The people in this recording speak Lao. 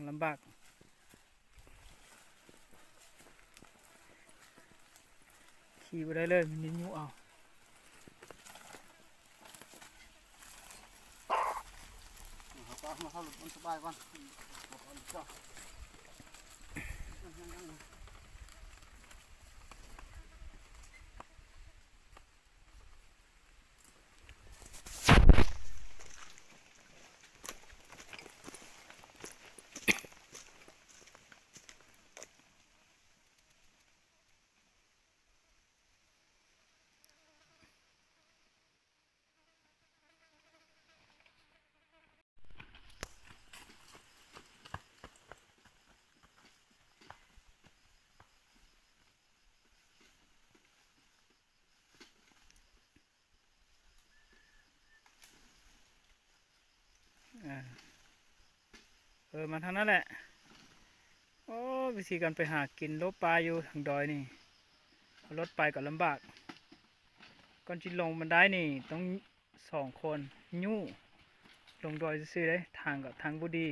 ລຳບາກ ຂີ່ບໍ່ໄດ້ເລີຍ ມັນຍູ້ເອົາ. ເຮົາກໍມາເຂົ້າລົດມັນສະບາຍກ່ອນ. ເອີ ເອີ ມາທາງນັ້ນແຫຼະ. ໂອ້ ວິທີການໄປຫາກິນໂລບປາຢູ່ທາງດອຍນີ້ ເອົາລົດໄປກໍລຳບາກ. ກ່ອນຊິລົງບັນໄດນີ້ ຕ້ອງສອງຄົນຍູ້ລົງດອຍຊື່ໆເດ້. ທາງກໍທາງບໍ່ດີ.